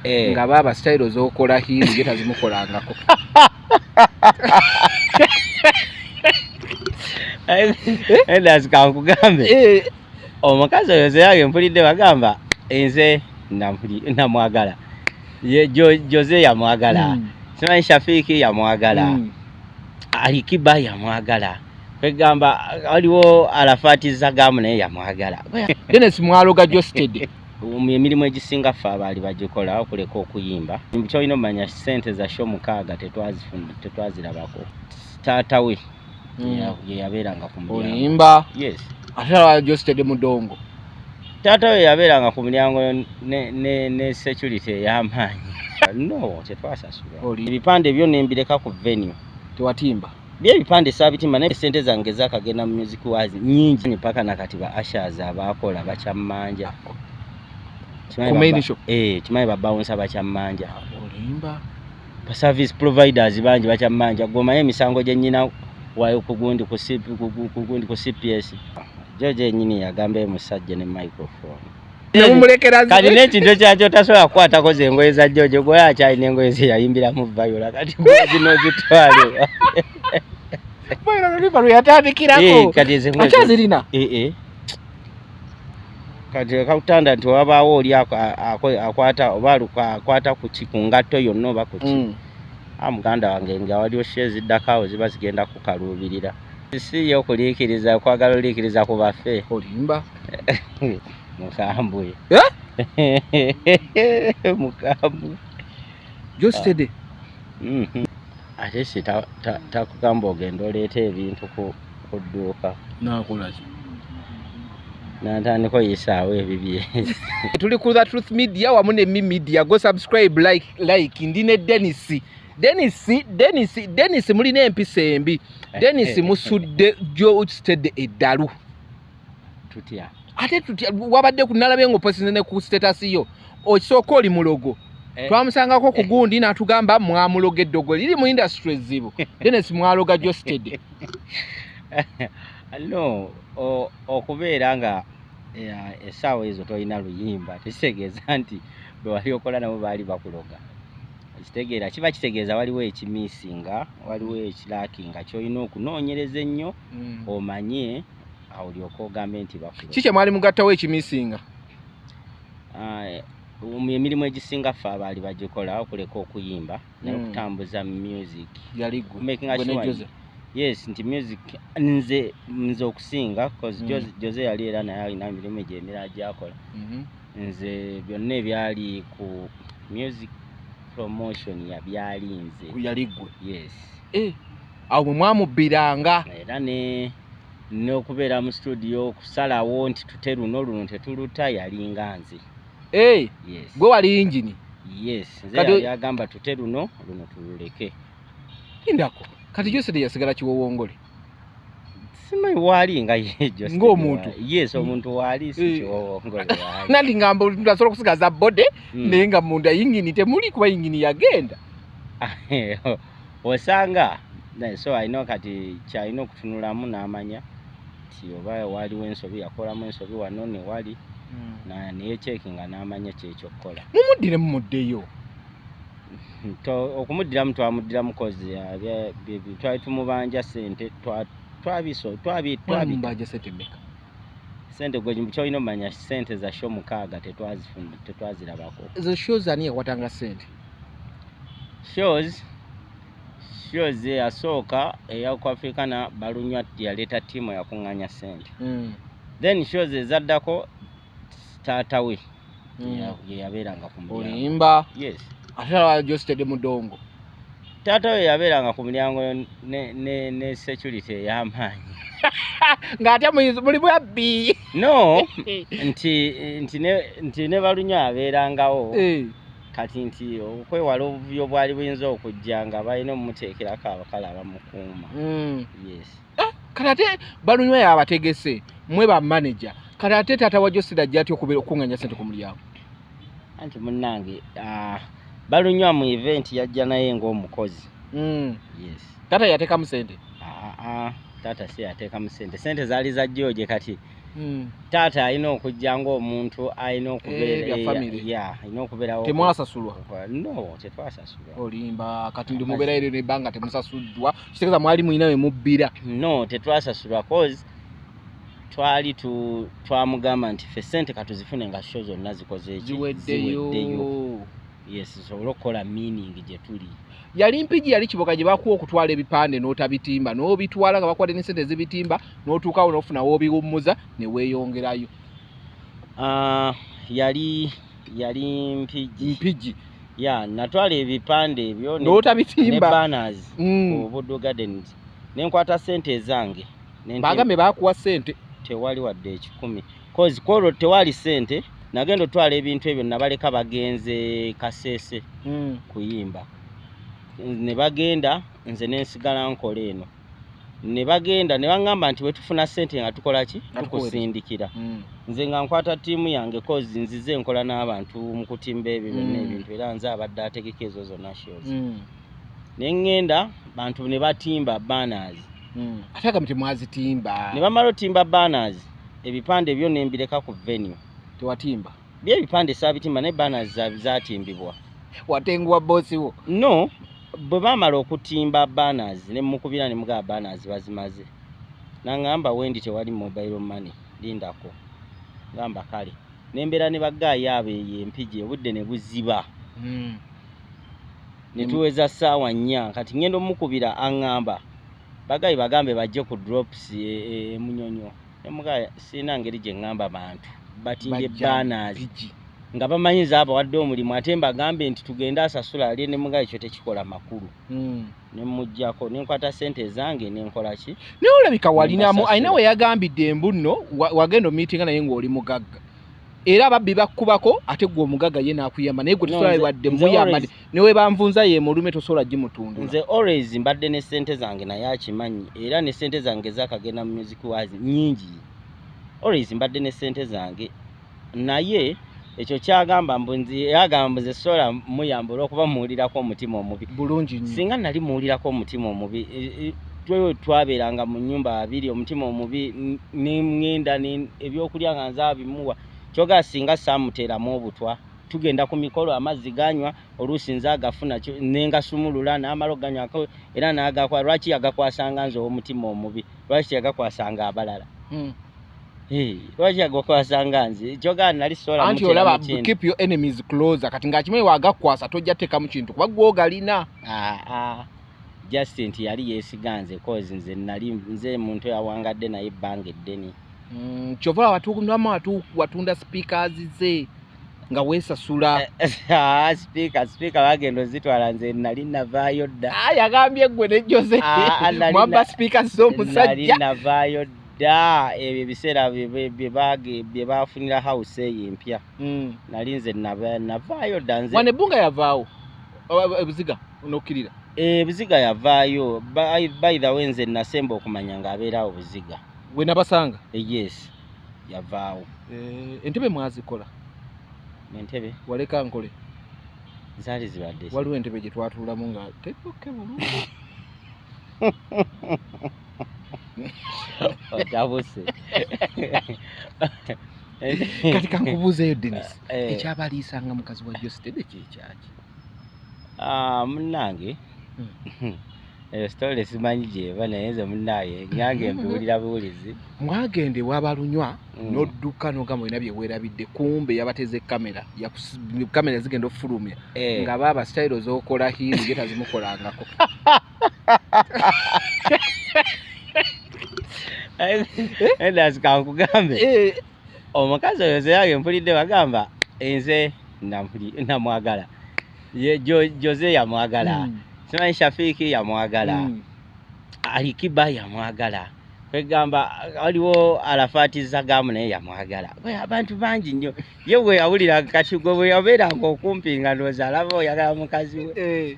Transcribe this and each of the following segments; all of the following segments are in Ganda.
Nga baaba sitayiro z'okola hiiri ye tazimukolangako. Edas, kankugambe, omukazi oyo nze yange mpulidde bagamba nze namwagala. Ye Jose yamwagala, simanyi Shafiiki yamwagala, Alikiba yamwagala, kwegamba waliwo Arafati Zagamu naye yamwagala. Dennis mwaloga Josted. Emirimu egisinga ffe abaali bagikola okuleka okuyimba. Kyolina omanya, sente za show 6 tetwazifuna, tetwazirabako. Taata we ye yabeeranga ku mulyango. Olimba. Yes. Ate alaba Josted mudongo. Taata we yabeeranga ku mulyango ne security ey'amaanyi. No, tetwasasulwa. Ebipande byo nembireka ku venue. Tewatimba? Bye ebipande saabitimba, naye sente zange zakagenda mu music wise nyingi, paka nakati ba ushers abakola bakyammanja. Ku main show? Eh, kimanyi ba bouncer bakyammanja. Olimba. Ba service providers bangi bakyammanja. Gwe emisango gye nnyina wayo kugundi ku C, kugundi ku CPS. Jojo yennyini yagamba musajja ne microphone. Nemumulekera. Kati n'ekintu kyakyo tasobola kukwatako ze engoye za Jojo, gwe akyalina engoye ze yayimbiramu Viola, kati gwe zino zitwale. Viola lulima lwe yatandikirako. Eh, kati ezo engoye Akyazirina? Eh. Kati kakutanda nti wabaawo oli akwata oba akwata ku ki, ku ngatto yonna oba ku ki. Ah, muganda wange, nga waliwo show eziddako awo ziba zigenda kukaluubirira. Si ye okuliikiriza, okwagala oliikiriza ku baffe. Olimba. Mukambwe. Eh? Mukambwe. Josted. Ate si takugamba ogenda oleeta ebintu ku dduuka. Nakola ki? Nantandika oyisaawo ebibye. Tuli ku The Truth Media wamu ne Mi Media. Go subscribe, like. Ndi ne Dennis. Dennis, Dennis, Dennis, mulina empisa embi. Dennis, musudde Josted eddalu. Tutya? Ate tutya? Wabadde nalabye ng'opostinze ne ku status yo. Okisooka oli mulogo. Twamusangako ku gundi n'atugamba mwamuloga, eddogo liri mu industry ezzibu. Dennis mwaloga Josted. No, okubeera nga essaawa ezo tolina luyimba tekitegeeza nti bwe wali okola nabo baali bakuloga. Ekitegeera kiba kitegeeza waliwo ekimiisinga, waliwo ekilackinga kyolina okunoonyereza ennyo omanye, awo olyoke ogambe nti bakuloga. Ki kye mwali mugattawo ekimiisinga? Ah, emirimu egisinga ffe abaali bagikola okuleka okuyimba naye okutambuza music. Yali gwe? Making Gwe ne sure Jose? Yes, nti music nze okusinga, 'cause Jose yali era naye alina emirimu gye emirala gyakola. Nze byonna ebyali ku music promotion yabyali nze. Yali ggwe? Yes. Eh, awo bwe mwamubbiranga. Era ne n'okubeera mu studio okusalawo nti tute luno, luno tetuluta, yalinga nze. Eh, Yes. gwe wali yingini? Yes, nze. Kati yali agamba tute luno, luno tululeke. Lindako, kati Jose yasigala kiwowongole? Simanyi waali nga ye Jose. Ng'omuntu? Yes, omuntu waali, si kiwowongole waali. Nandi ngamba omuntu asobola okusigaza body naye nga munda yingini temuli, kuba yingini yagenda. Osanga so alina kati kyalina okutunulamu n'amanya nti oba waliwo ensobi, yakolamu ensobi wano ne wali, neyecheckinga n'amanya kyekyokukola. Mumuddire, mumuddeyo. Okumuddiramu twamuddiramu 'cause twali tumubanja sente, twabita. Mubanja sente mmeka? Sente gwe kyolina omanya, sente za show 6 tetwazifuna, tetwazirabako. Ezo shows ani yakwatanga sente? Shows eyasooka eya ku Africana, Balunywa yaleeta ttiimu eyakuŋŋaanya sente. Then shows ezaddako, taata we ye yabeeranga ku mulyango. Olimba. Yes. Ate alaba Josted mudongo. Taata we yabeeranga ku mulyango ne security ey'amaanyi. Ng'ate muli bwabbi. No, nti ne Balunywa abeerangawo. Kati nti okwewala obuvuyo bwali buyinza okujja nga balina omumuteekerako abakala abamukuuma. Yes. Kati ate Balunywa yabategese mwe ba manager, kati ate taata wa Josted ajja atya okubeera okukuŋŋanya sente ku mulyango? Anti munnange, ah, Balunywa mu event yajja naye ng'omukozi. Yes. Taata yateekamu sente? Ah, ah, taata si yateekamu sente, sente zaali za George. Kati Taata alina okujja ng'omuntu alina okubeera Eh, bya family. Yeah, alina okubeerawo. Temwasasulwa? No, tetwasasulwa. Olimba. Kati ndi mubeera ero nebbanga temusasuddwa, kitegeeza mwali mulina we mubbira. No, tetwasasulwa cause twali twamugamba nti ffe sente katuzifune nga show zonna zikoze eki? Ziweddeyo. Ziweddeyo, yes, tusobole okukola meaning gye tuli. Yali Mpigi, yali Kiboga gye bakuwa okutwala ebipande n'otabitimba, n'obitwala nga bakuwadde n'esente ezibitimba, n'otuukawo n'ofuna w'obiwummuza ne weeyongerayo. Ah, yali Mpigi. Mpigi. Ya, natwala ebipande ebyo ne n'otabitimba. Banners ku Buddu Gardens, nenkwata sente ezange Bagambe bakuwa sente. Tewali wadde 100, cause kwolwo tewali sente. Nagenda otwala ebintu ebyo, nabaleka bagenze Kasese kuyimba, ne bagenda, nze nensigala nkola eno. Ne bagenda ne baŋŋamba nti bwe tufuna sente nga tukola ki? Nga tukuweereza. Tukusindikira. Nze nga nkwata ttiimu yange, cause nzize nkola n'abantu mu kutimba ebyo byonna ebintu, era nze abadde ategeka ezo zonna shows. Ne ŋŋenda, bantu ne batimba banners. Ate agambe temwazitimba. Ne bamala otimba banners, ebipande byo ne mbireka ku venue. Tewatimba? Byo ebipande saabitimba, naye banners zaatimbibwa. Watenguwa bosi wo? No, bwe baamala okutimba banners, ne mukubira ne mugaba banners bazimaze, naŋŋamba wendi tewali mobile money, lindako. Gamba kale, nembeera ne bagaayi abo eyo Empigi, obudde ne buziba, ne tuweza ssaawa 4. Kati ŋŋenda omukubira, aŋŋamba bagayi bagambe bajje ku drops e Munyonyo. Ne mugaya sirina ngeri gye ŋŋamba bantu batimbye Bajja banners Mpigi. Nga bamanyi nze abawadde omulimu, ate mbagambe nti tugende asasula alye, ne mugaye ekyo tekikola makulu. Ne muggyako, ne nkwata sente ezange ne nkola ki? Naye olabika walinamu. Nembasasula. Alina we yagambidde embu nno wagenda omiitinga naye ng'oli mugagga, era ababbi bakkubako, ate gwe omugagga ye n'akuyamba, naye gwe No, tosobola wadde nze muyamba. Ne we banvunza ye mulume tosobola gimutundula. Nze always mbadde ne sente zange, naye akimanyi, era ne sente zange zakagenda mu music wise nyingi. Always mbadde ne sente zange, naye ekyo kyagamba mbu nze, yagamba mbu nze sola muyamba olw'okuba muwulirako omutima omubi. Bulungi nnyo. Singa nali muwulirako omutima omubi, twewe twabeeranga mu nnyumba babiri, omutima omubi ne ŋŋenda ebyokulya nga nze abimuwa. Kyogaa singa saamuteeramu obutwa, tugenda ku mikolo, amazzi ganywa, oluusi nze agafuna nengasumulula n'amala okuganywako era n'agakwa. Lwaki yagakwasanga nze ow'omutima omubi? Lwaki teyagakwasanga abalala? Hey, lwaki yagakwasanga nze? Kyogaa nali sola Anti muteeramu olaba, kintu. keep your enemies closer. Kati ng'akimanyi wagakwasa tojja teekamu kintu kuba gwogalina. Ah, ah. Just nti yali yeesiga nze, cause nze nali nze muntu yawangadde naye ebbanga eddene. Kyova olaba watunamu watunda speakers ze nga weesasula. Ah, speaker bagenda ozitwala, nze nali navaayo dda. Ah, yagambye gwe ne Jose Ah, ah, mwabba speakers nali z'omusajja. navaayo dda. Ebyo ebiseera bye bafunira house eyo empya, nali nze navaayo dda nze. Wano ebbunga yavaawo ebuziga nokkirira. Ebuziga yavaayo. By the way, nze nasemba okumanya ng'abeerawo Buziga. We nabasanga. Yes, yavaawo. Eh, entebe mwazikola? Entebe? Waleka nkole. Zaali zibadde. Waliwo entebe gye twatuulamu nga tekoke bulungi. Otabuse. Kati kankubuuzeeyo, Denis, Eh. ekyabaliisanga mukazi wa Geosteady kyekyaki? Ah, munnange, eyo story simanyi gyeva, naye nze munnange nyange mbiwulira buwulizi. Mwagenda ewabalunywa, n'odduka n'ogamba olina bye weerabidde, kumbe yabateze kamera, kamera zigenda okufulumya nga baaba sitayiro z'okola hiiri ye tazimukolangako. Endas, kankugambe, omukazi oyo nze yange mpulidde bagamba nze namwagala. Ye Jose yamwagala, simanyi Shafiiki yamwagala, Alikiba yamwagala, kwegamba waliwo Alafaati Zagamu naye yamwagala. Gwe abantu bangi nnyo ye bwe yawulira. Kati gwe bwe yabeeranga okumpi nga ndowooza alaba oyagala mukazi we.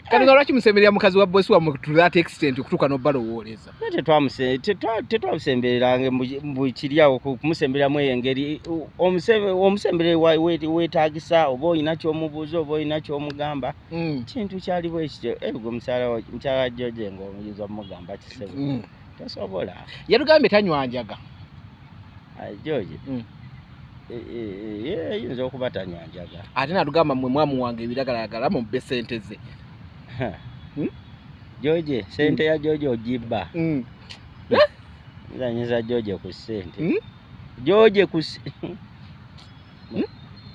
Kati nga lwaki musemberera mukazi wa bosi wammwe to that extent okutuuka n'obalowooleza? Naye tetwamusembereranga mbu kiri awo kumusembereramu eyo engeri. Omusemberere weetaagisa oba olina ky'omubuuza oba olina ky'omugamba. Kintu kyali bwe kityo. Gwe mukyala wa George ng'oyinza omugamba kisebo? Tosobola. Yatugambye tanywa njaga. Ah, George eyinza okuba tanywa njaga. Ate natugamba mmwe mwamuwanga ebiragalalagala mubbe sente ze. George, sente ya George ogibba. Nzanyiza George ku ssente. George ku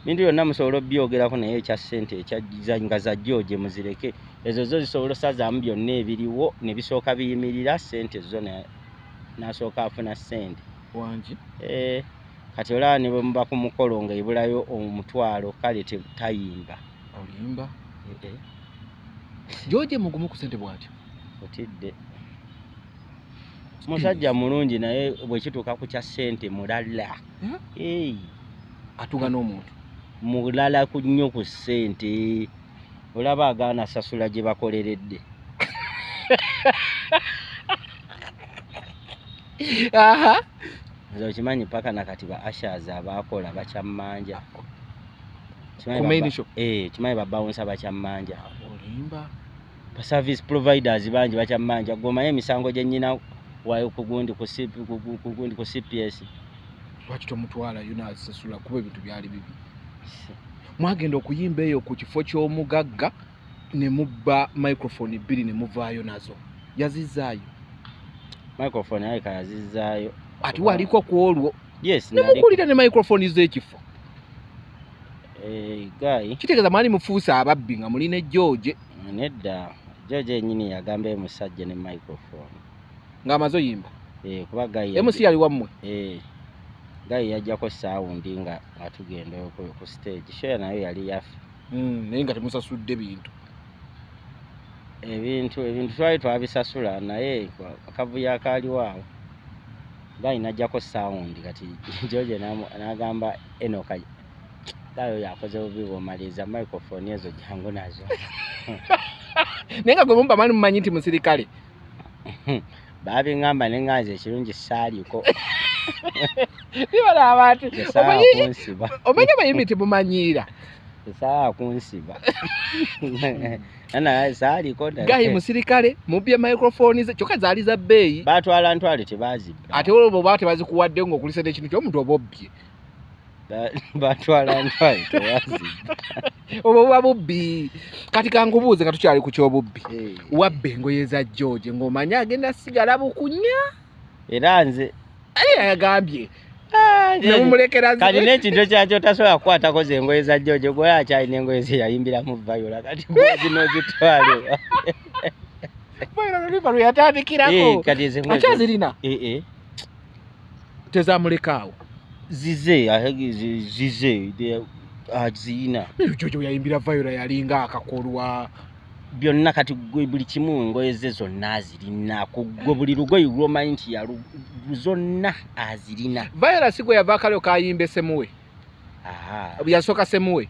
bintu byonna musobola obyogerako, naye ekya ssente ekya nga za George muzireke. Ezo zo zisobola osazaamu byonna ebiriwo ne bisooka biyimirira, ssente zo n'asooka afuna ssente. Wangi. Kati olaba ne bwe muba ku mukolo nga ebulayo 500, kale tayimba. Olimba. George mugumu ku ssente bw'atyo. Otidde. Musajja mulungi, naye bwe kituuka ku kya ssente mulala. Atunga n'omuntu. Mulala ku nnyo ku ssente. Olaba agaana asasula gye bakoleredde. Nze okimanyi paka nakati ba ushers abaakola bakyammanja. Ku main show? Kimanyi ba bouncer bakyammanja. Olimba. Ba service providers bangi bakyammanja. Gwe omanyi emisango gye nnyina wayo ku gundi ku C P, ku, ku, ku gundi ku CPS. Lwaki tomutwalayo n'asasula kuba ebintu byali bibi? Mwagenda okuyimba eyo ku kifo ky'omugagga ne mubba microphone 2 ne muvaayo nazo. Yazizzaayo. Microphone alabika yazizzaayo. Ate waliko ku olwo. Yes, Ne naliko. mukulira ne microphone z'ekifo. Guy. Kitegeeza mwali mufuuse ababbi nga muli ne George. Nedda, George yennyini yagamba musajja ne microphone. Ng'amaze oyimba. Kuba Guy MC yali wammwe. Guy yajjako sound nga atugenda ku stage. Show nayo yali yaffe. Naye nga temusasudde bintu. Ebintu twali twabisasula, naye akavuyo akaaliwo awo. Guy n'ajjako sound kati George n'agamba Enoch, Guy oyo akoze bubi bw'omaliriza microphone ezo jangu nazo. Naye nga gwe mumba mwali mumanyi nti musirikale. Baabiŋŋamba ne ŋŋanza ekirungi saaliko. Nibala abantu. Tesaala kunsiba. Omanyi abayimbi temumanyiira. Tesaala kunsiba. Nana saaliko naye. Guy musirikale, mubbye microphone ze, kyokka zaali za bbeeyi. Baatwala ntwale tebaazibba. Ate olwo bw'oba tebazikuwadde ng'okulisa n'ekintu ky'omuntu oba obbye. Batwala ntwale tebazibba. Obwo buba bubbi. Kati kankubuuze nga tukyali ku ky'obubbi. Wabba engoye za George ng'omanyi agenda sigala bukunya. Era nze Ani yagambye? Ne mumulekera Kati n'ekintu ekirala ky'otasobola kukwatako ze engoye za George, gwe akyalina engoye ze yayimbiramu Viola, kati gwe zino ozitwale. Viola oluyimba lwe yatandikirako. Kati ezo engoye Akyazirina? Tezamulekaawo. Zize, zize, aziyina. Naye George bwe yayimbira Viola yalinga akakolwa. Byonna kati gwe buli kimu engoye ze zonna azirina. Ku gwe buli lugoye lw'omanyi nti zonna azirina. Viola si gwe yava akalyo kayimbe Semuwe. Yasooka Semuwe.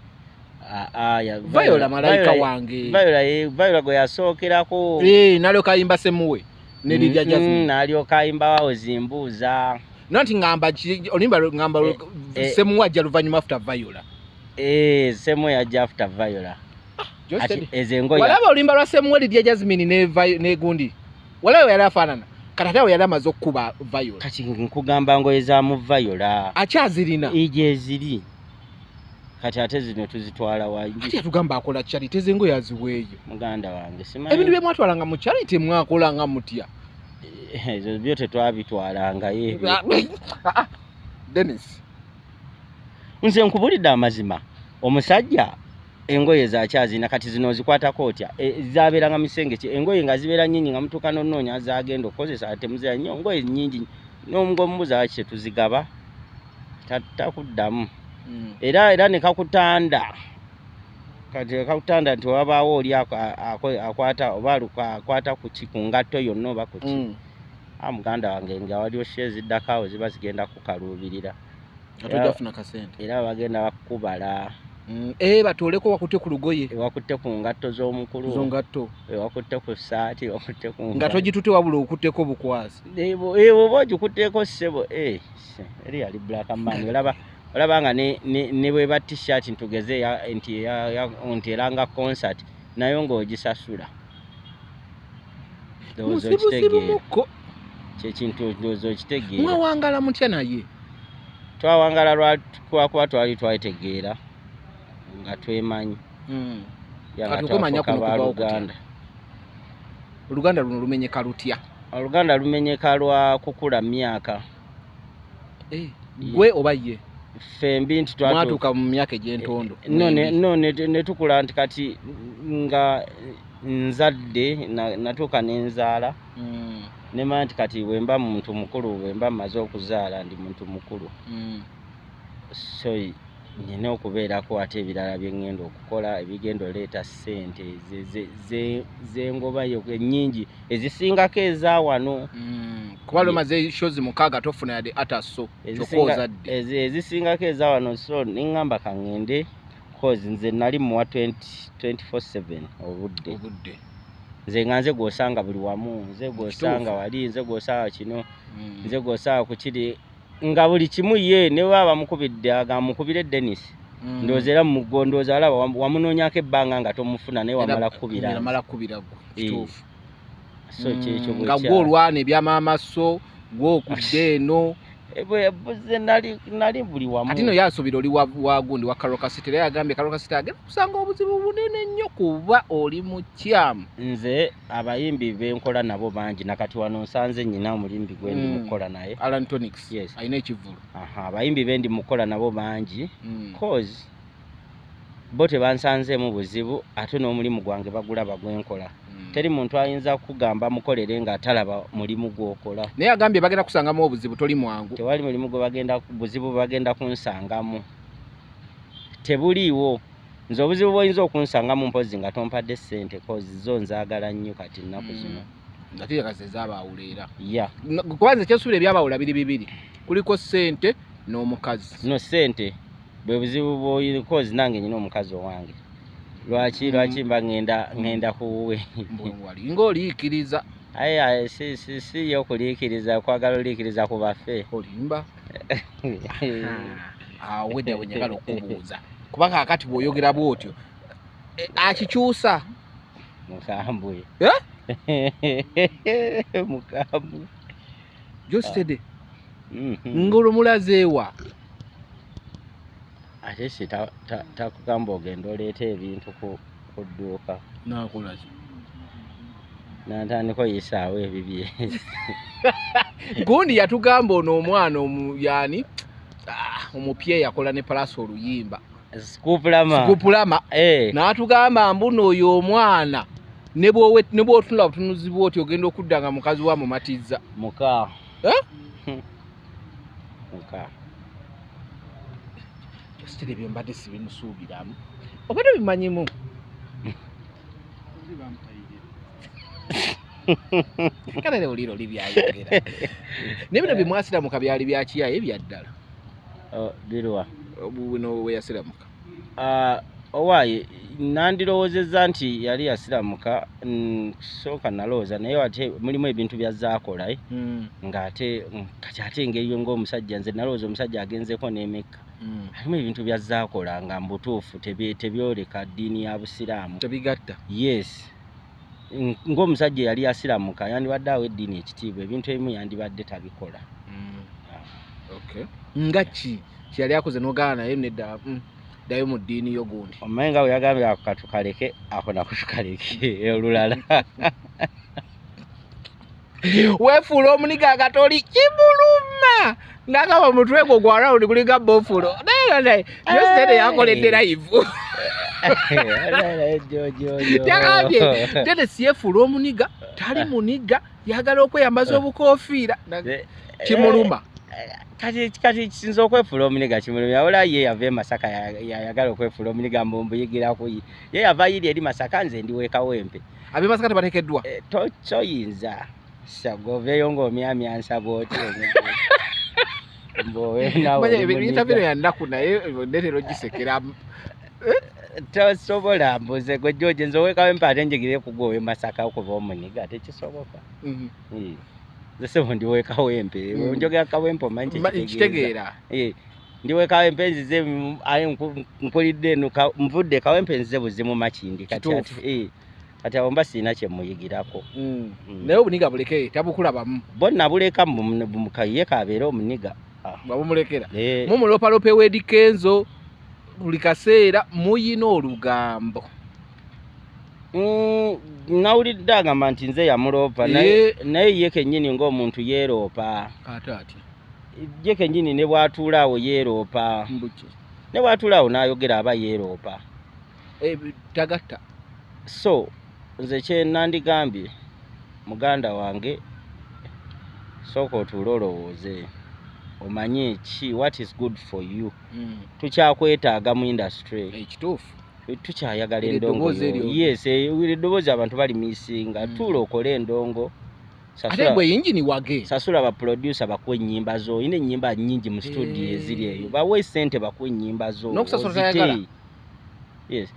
Viola malayika wange. Viola ye, Viola gwe yasookerako. N'alyoka ayimba Semuwe ne Lydia Jazmine. N'alyoka ayimba waawo zimbuuza. Nanti ngamba ki, olimba ngamba Semuwe ajja luvannyuma after Viola. Semuwe yajja after Viola. Just Ati said. ezo engoye Walaba olimba lwa Semuwe, Lydia Jazmine ne gundi. Walaba yali afaanana. Kati ate awo yali amaze okukuba Viola. Kati nkugamba ngoye za mu Viola. Akyazirina. Ejo eziri. Kati ate zino tuzitwala wa? Ate yatugamba akola charity, ezo engoye aziweeyo. Muganda wange, simanyi. Ebintu bye mwatwalanga mu charity mwakolanga mutya? Ezo byo tetwabitwalangayo ebyo. Dennis. Nze nkubulidde amazima. Omusajja engoye zakyazina kati zino ozikwatako otya? Zabeeranga misenge ki? Engoye nga zibeera nnyingi nga mutuuka n'onoonya zagenda okukozesa ate muzira nnyo. Engoye nnyingi. N'omubuuza lwaki tetuzigaba? Takuddamu. Era ne kakutanda. Kati kakutanda nti wabaawo oli akwata oba akwata ku ki, ku ngatto yonna oba ku ki. Muganda wange nga waliwo show eziddako awo ziba zigenda kukaluubirira. Ate ojja kufuna kasente. Era bagenda bakubala. Batooleko wakutte ku lugoye. Wakutte ku ngatto z'omukulu. Zo ngatto. Wakutte ku ssaati, wakutte ku Nga togitutte wabula okutteko bukwasi. Bw'oba ogikutteko ssebo, eri yali black man. Olaba nga ne bw'eba t-shirt ntugeze nti eranga concert, nayo ng'ogisasula. Ndowooza Muzibuzibu okitegeera. mukko. Kye kintu ndowooza okitegeera. Mwawangala mutya naye? Twawangala lwakuba twali twetegeera nga twemanyi. Ya, nga Kati okwemanya twafuuka kuno kubaawo kutya? baluganda. Oluganda luno lumenyeka lutya? Oluganda lumenyeka lwa kukula myaka. Gwe oba ye? Ffembi nti Mwatuuka mu myaka egy'entondo. No, no, ne tukula nti kati nga nzadde, natuuka n'enzaala. Nemanya nti kati bwe mba muntu mukulu, bwe mba mmaze okuzaala, ndi muntu mukulu. So nina okubeerako ate ebirala bye ŋŋenda okukola ebigenda oleeta ssente zengobayo ennyingi ezisingako eza wano. Kuba lomaze shows 6 tofuna yadde ataso, kyokka ozadde. Ezisingako eza wano. So neŋŋamba kaŋŋende, cause nze nali muwa 24/7 obudde. Obudde. Nze nga nze gw'osanga buli wamu, nze gw'osanga wali, nze gw'osanga kino, nze gw'osanga ku kiri, nga buli kimu ye ne baba bamukubidde agamba mukubire Denis. Ndowooza era ndowooza alaba wamunoonyako ebbanga nga tomufuna, naye wamala kukubira nze. Wamala kukubira gwe. Kituufu. So kyekyo bwe Nga gwe olwana ebyamaamaso, gwe okudda eno. Buze nali buli wamu. Kati no yasuubira oli wa gundi wa Karokasiti, era yagambye Karokasiti agenda kusanga obuzibu bunene nnyo kuba oli mukyamu. Nze abayimbi benkola nabo bangi, nakati wano nsanze nnyina omuyimbi gwe ndi mukukola naye. Alan Tonics. Yes. Alina ekivvulu. Aha, abayimbi be ndi mukukola nabo bangi, cause bo tebansanzeemu buzibu, ate n'omulimu gwange bagulaba gwenkola. Teri muntu ayinza kugamba mukolere nga talaba mulimu gw'okola. Naye agambye bagenda kusangamu obuzibu, toli mwangu. Tewali mulimu gwe bagenda, buzibu bwe bagenda kunsangamu tebuliiwo. Nze obuzibu bw'oyinza okunsangamu mpozzi nga tompadde ssente, cause zo nzaagala nnyo kati nnaku zino. Nga teyakaze ezabaawula era. Ya. Kuba nze kyensuubira ebyabawula biri bibiri, kuliko ssente n'omukazi. No, ssente bwe buzibu bw'oyi, cause nange nyina omukazi owange. Lwaki lwaki mba ŋŋenda kuwuwe? Wali ng'oliikiriza. Aye, aye, si ye okuliikiriza, kwagala oliikiriza ku baffe. Olimba. Awo wedda bwe njagala okukubuuza, kuba kaakati bw'oyogera bw'otyo, akikyusa. Mukambwe. Eh? Mukambwe. Geosteady, ng'olwo mulazeewa? Ate si takugamba ogenda oleeta ebintu ku dduuka? Nakolaki? Nantandika oyisaawo ebibye. Gundi yatugamba ono omwana yani, omupya yakola ne Palasi oluyimba. Scoop Lama. Scoop Lama. Eh. N'atugamba mbuno oyo omwana ne bw'otunula butunuzi bw'oti ogenda okudda nga mukazi wa mumatiza. Muka. Eh? Muka. Geosteady, ebyo mbadde sibimusuubiramu, obadde obimanyimu? Kale ne oliro oli byayogera naye bino byemwasiramuka byali byakiyaye byaddala? Oh, birwa? Buno bwe yasiramuka. Ah, owaaye nandirowoozezza nti yali yasiramuka. Sooka nalowooza, naye ate mulimu ebintu byazaakola, eh? Ng'ate kati ate engeri ng'omusajja, nze nalowooza omusajja agenzeko n'emekka. Alimu ebintu byazaakola nga mu butuufu tebyoleka ddiini ya Busiraamu. Tebigatta. Yes. Ng'omusajja eyali asiramuka yandibadde awa eddiini ekitiibwa, ebintu ebimu yandibadde tabikola. Okay. Nga ki kyeyali akoze n'ogaana naye nedda, ddayo mu ddiini yo gundi? Omanyi nga bwe yagambye, ako katukaleke, ako nako tukaleke olulala. Weefuula omuniga agatoli kimuluma nagamba omutwe gwo gwa round gulinga bofulo, naye naye Geosteady yakoledde live. Yagambye tete siyefuula omuniga, tali muniga, yagala okweyambaza obukofiira. Kimuluma. Kati kisinza okwefuula omuniga kimulumya. Wala ye yava e Masaka, yayagala okwefuula omuniga, mbu mbuyigiraku ye yava yiri eri Masaka, nze ndi w'e Kawempe. Ab'e Masaka tebateekeddwa. Eh, toyinza sagoveeyo ng'omyamyansa bw'oti mbu naawe oli muniga. Interview ya nnaku, naye neetera ogisekeramu. Tosobola mbuze gwe George, nze ow'e Kawempe ate njigire ku gwe ow'e Masaka okuba omuniga, tekisoboka. Eh, nze sebo ndi w'e Kawempe. Njogera Kawempe omanyi kyekitegeeza. Kitegeera. Eh, ndi w'e Kawempe nzize, aye nkulidde eno, nvudde Kawempe nzize buzimu Makindi kati. Kituufu. Kati awo mba sirina kye muyigirako. Naye obuniga buleke, tabukulabamu. Bo nabuleka ye kabeere omuniga. Ah. Wabumulekera. Eh. Mumulopalopa ewa Eddy Kenzo buli kaseera, muyina olugambo. Nawulidde agamba nti nze yamuloopa, naye ye kennyini ng'omuntu yeeroopa. Ate atya? Ye kennyini ne bw'atuula awo yeeroopa. Mbuki? Ne bw'atuula awo n'ayogera aba yeeroopa. Tagatta. So nze kye nandigambye muganda wange, sooka otuule olowooze, omanye ki what is good for you. Tukyakwetaaga mu industry. Ekituufu. Tukyayagala Eryo endongo eddoboozi yo. eryo. Yes, eddoboozi abantu balimisinga. Tuula okole endongo. Ate gwe yingini wage. Sasula ba producer bakuwe ennyimba zo. Oyina ennyimba nnyingi mu studio eziri eyo, bawe sente bakuwe ennyimba zo. N'okusasula ozite. tayagala. Yes,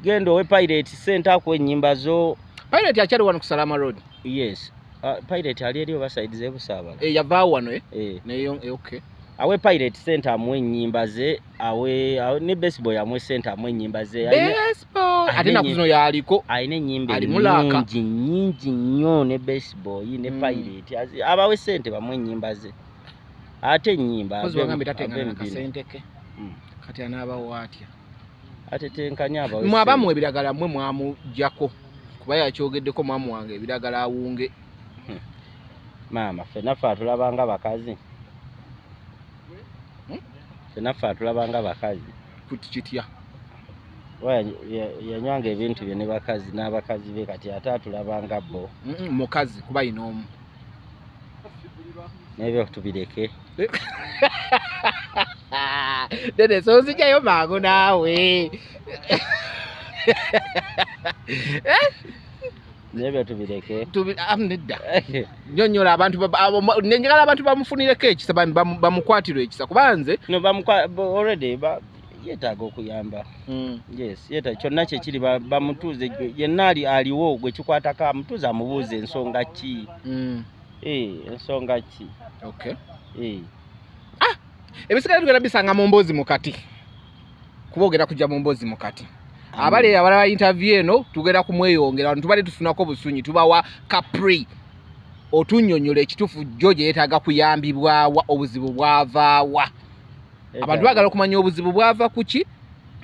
genda owe Pirate sente akuwe ennyimba zo. Pirate akyali wano ku Salama Road? Yes, Pirate ali eri oba side z'ebusaabala. Yavaawo wano, eh? Eh. Neyo, okay. Awe Pirate sente amuwe ennyimba ze, awe ne Baseboy amuwe sente amuwe ennyimba ze. Baseboy ate Alina naku zino yaliko. Alina ennyimba Ali mulaaka. ennungi nnyingi nnyo, ne Baseboy ne Pirate. Abawe sente bamuwe ennyimba ze, ate ennyimba Kozi wagambe tatenkana ave na mu bino. kasente ke. Kati anaabawo atya? Atetenkanya, abawe Mwe sente. abamuwa ebiragala, mmwe mwamuggyako, kuba yakyogeddeko, mwamuwanga ebiragala awunge. Maama, ffenna ffe atulabanga bakazi. Ffenna ffe atulabanga bakazi. Kuti kitya? Oba yanywanga ebintu bye ne bakazi n'abakazi be, kati ate atulabanga bo. Mukazi kuba yina omu. N'ebyo tubireke. Dede, so nzijjayo mangu naawe. N'ebyo tubireke. Nedda, nnyonnyola abantu njagala abantu bamufunireko ekisa, bamukwatirwe ekisa, kuba nze No, already yeetaaga okuyamba. Yes, yeetaaga kyonna kyekiri, bamutuuze yenna ali aliwo gwe kikwatako, amutuuze amubuuze ensonga ki. Ensonga ki? Okay. Ebisigala tugenda bisanga mu mboozi mukati, kuba ogenda kujja mu mboozi mukati. Abali abalaba interview eno, tugenda kumweyongera wano, tubadde tufunako busunyi, tubawa capri otunnyonnyola ekituufu jjo gye yeetaaga kuyambibwawa, obuzibu bwavaawa. Abantu baagala okumanya obuzibu bwava ku ki,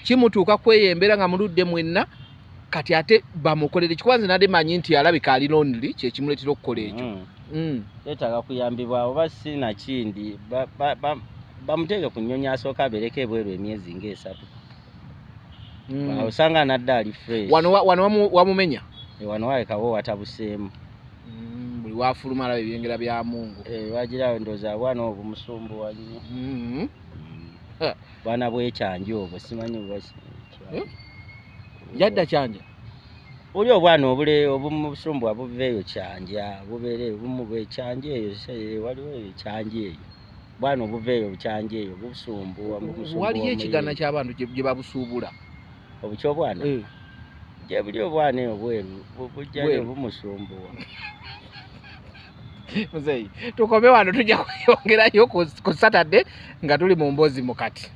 kimutuuka kweyembera nga muludde mwenna, kati ate bamukolere kikuba nze nadde manyi nti alabika ali lonely, kyekimuleetera okukola ekyo. Yeetaaga kuyambibwa, oba si nakindi bamuteeke ku nnyonyi, asooka abeereko ebweru emyezi ng'esatu. Osanga nadde ali fresh. Wano wamumenya. Wano walekawo watabuseemu. Buli wafuluma alaba ebyengera bya Mungu. Wagira ndowooza bwana obwo musumbuwa nnyo. Bwana bwekyanja obwo simanyi oba Eh? Yadda kyanja. Oli obwana obule obumusumbuwa buva eyo kyanja, bubeera eyo bumu bwekyanja eyo, waliwo eyo kyanja eyo, bwana obuva eyo kyanja eyo busumbuwa, bumusumbuwa. Waliyo ekigaana omuyembe. ky'abantu gye babusuubula. Obukyobwana gye buli obwana eyo bweru bujjayo Bweru. bumusumbuwa. Muzeeyi, tukome wano, tujja kweyongerayo ku Saturday nga tuli mu mboozi mukati.